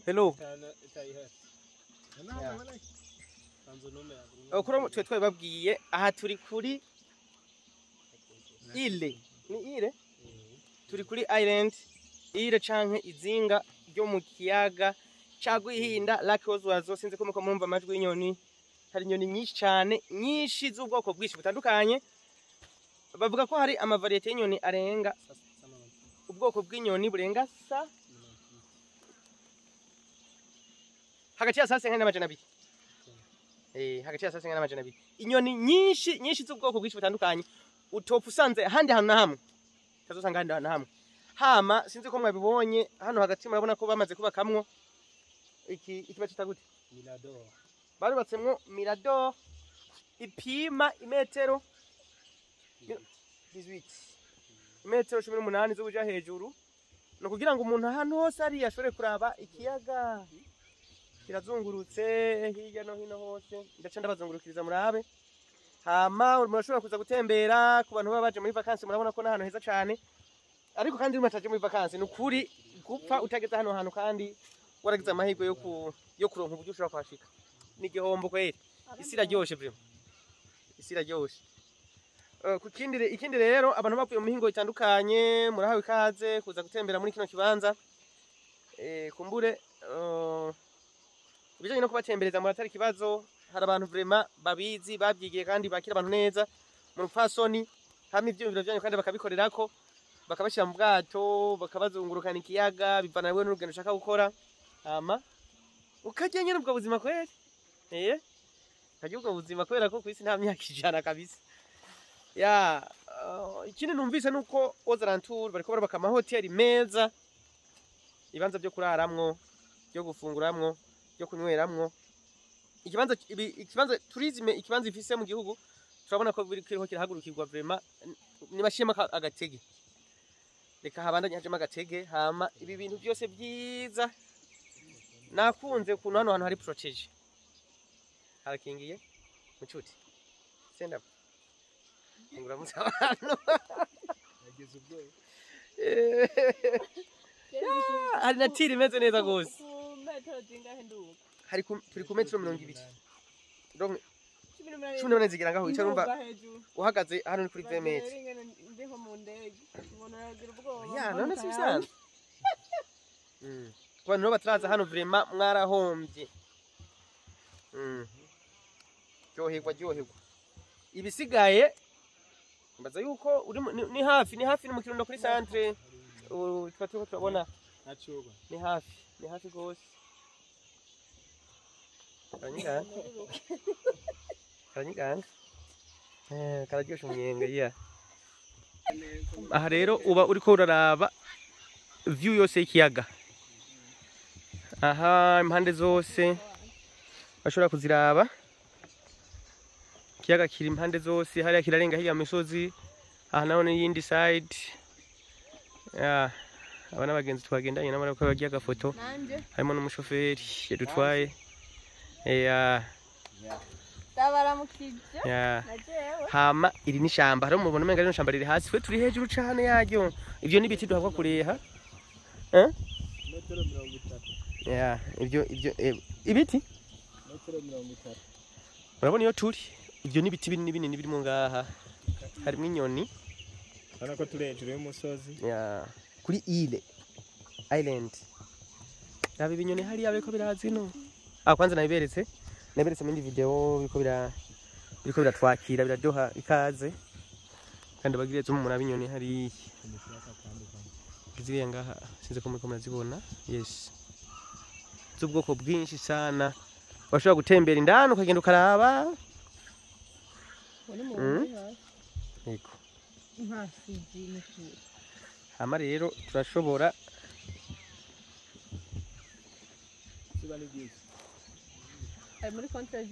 Hello. Okuro twe twababwiye aha turi kuri ile. Ni ile? Turi kuri island, ile canke izinga ryo mu kiyaga ca Rwihinda, Lake Oswazo. Sinzi ko muko murumva amajwi y'inyoni. Hari inyoni nyinshi cane, nyinshi z'ubwoko bwinshi butandukanye. Bavuga ko hari ama variétés y'inyoni arenga, ubwoko bw'inyoni burenga sa hagati ya 150 n'200. Hagati ya 150 n'200. Inyoni nyinshi nyinshi z'ubwoko bwinshi butandukanye utopfa usanze ahandi hantu na hamwe, utazosanga ahandi hantu na hamwe. Hama sinzi ko mwabibonye hano hagati, murabona ko bamaze kubakamwo iki bacita gute? Mirador. Barubatsemwo mirador ipima imetero 18, imetero 18 z'ubuja hejuru, ni ukugira ngo umuntu ahantu hose ari ashobore kuraba ikiyaga kirazungurutse hirya no hino hose. Ndaca ndabazungurukiriza murabe. Hama murashobora kuza gutembera ku bantu baba baje muri vacances. Murabona ko n'ahantu heza cane, ariko kandi iyo mutaje muri vacances, ni ukuri gupfa utageze hano hantu kandi waragize amahirwe yo kuronka uburyo ushobora kuhashika, ni igihombo kweri. Isi iraryoshe vraiment, isi iraryoshe. Ku kindi ikindi rero, abantu bavuye mu mihingo itandukanye murahawe ikaze kuza gutembera muri kino kibanza. Kumbure ibijanye no kubatembereza muratari ikibazo, hari abantu vraiment babizi, babyigiye kandi bakira abantu neza mu rupfasoni, hamwe ivyiyumviro vyanyu kandi bakabikorerako, bakabashyira mu bwato, bakabazungurukana ikiyaga, bivana nawe n'urugendo ushaka gukora, hama ukarya nyene ubwo buzima kweri. Ukarya ubwo buzima kubera ko kw'isi nta myaka 100 kabisa. Ya, ikindi numvise nuko aux alentours bariko barubaka amahoteli meza, ibibanza byo kuraramwo, byo gufunguramwo, byo kunyweramwo. Ikibanza ikibanza tourisme, ikibanza ifise mu gihugu, turabona ko biri kiriho kirahagurukirwa vraiment. Nibashiremo agatege, reka habandanye hajemo agatege. Hama ibi bintu byose byiza, nakunze ukuntu hano hantu hari protégé, harakingiye. Mucuti senda nguramutse abantu. Yagize ubwoba. Hari nature imeze neza gose. Ku metero zingahe nduga? Turi ku metero 20, donc 18. 18 zigira ngaho wicara, urumva. Nduga hejuru. Uhagaze hano ni kuri 20 mètres. Ingene ndi nko mu ndege, umuntu aragira ubwoba. Ya, mbona none si ukayanga. bisanzwe. Ku bantu rero bataraza hano, vraiment mwarahombye. Ryoherwa, ryoherwa. Ibisigaye mbaza yuko uri ni hafi, ni hafi, ni mu Kirundo kuri centre. Tuba turiko turabona. Ntacuba. Ni hafi, ni hafi gose. Karanyiganga, karanyiganga. Kararyoshe umunyenga yeah. Aha rero uba uriko uraraba view yose y'ikiyaga. Aha impande zose bashobora kuziraba. Ikiyaga kiri impande zose, hariya kirarenga hirya mu misozi, aha naho ni iyindi side. Yeah. Aba n'abagenzi twagendanye nabo bariko bagiye agafoto. Nanje. Harimo n'umushoferi yadutwaye. Yeah. Ndabaramukije. Yeah. Na jewe. Hama iri ni ishamba, hariho mubona umenga rino shamba riri hasi, twe turi hejuru cane yaryo. Ivyo ni ibiti duhabwa kureha. Eh? Metero 30. Yeah, ivyo ibiti Metero 30. Murabona iyo turi, ivyo ni ibiti binini binini birimo ngaha, harimwo inyoni. Urabona ko turi hejuru y'umusozi. Yeah. Kuri ile island, raba ibinyoni hariya biriko biraza ino. Ah, kwanza nabiberetse mu yindi video, biriko biratwakira, biraduha ikaze kandi bagiriye zo muraba inyoni hariya ziriya ngaha. Sinzi ko muriko murazibona. Yes, z'ubwoko bwinshi sana. Washobora gutembera indani ukagenda ukaraba. Uri mu Yego. Ntasizi n'ukuri. Hama rero turashobora Izuba ni ryinshi. Ari muri contre.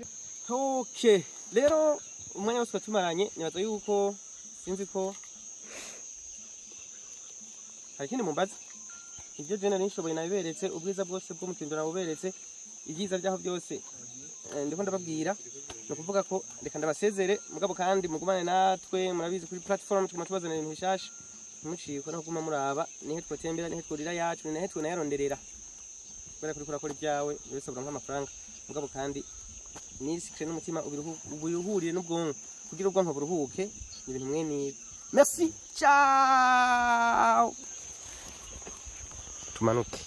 Okay, rero umwanya wose tumaranye, nibaza yuko sinzi ko hari ikindi mumbaza. Ibyo je nari nshoboye nabiberetse, ubwiza bwose bwo mu Kirundo nabuberetse, ibyiza byaho byose. Ndiko ndababwira, ni ukuvuga ko reka ndabasezere, mugabo kandi mugumane natwe. Murabizi, kuri platform tuguma tubazanira ibintu bishasha, ntimucikwe no kuguma muraba nihe twotembera, nihe twurira yacu, nihe tunayaronderera. Kubera ko uriko urakora ibyawe wese uronka amafaranga, mugabo kandi nisikire n'umutima ubiruhurire n'ubwonko kugira ubwonko buruhuke. Ni ibintu mwe nibi. Merci, ciao, tumanuke.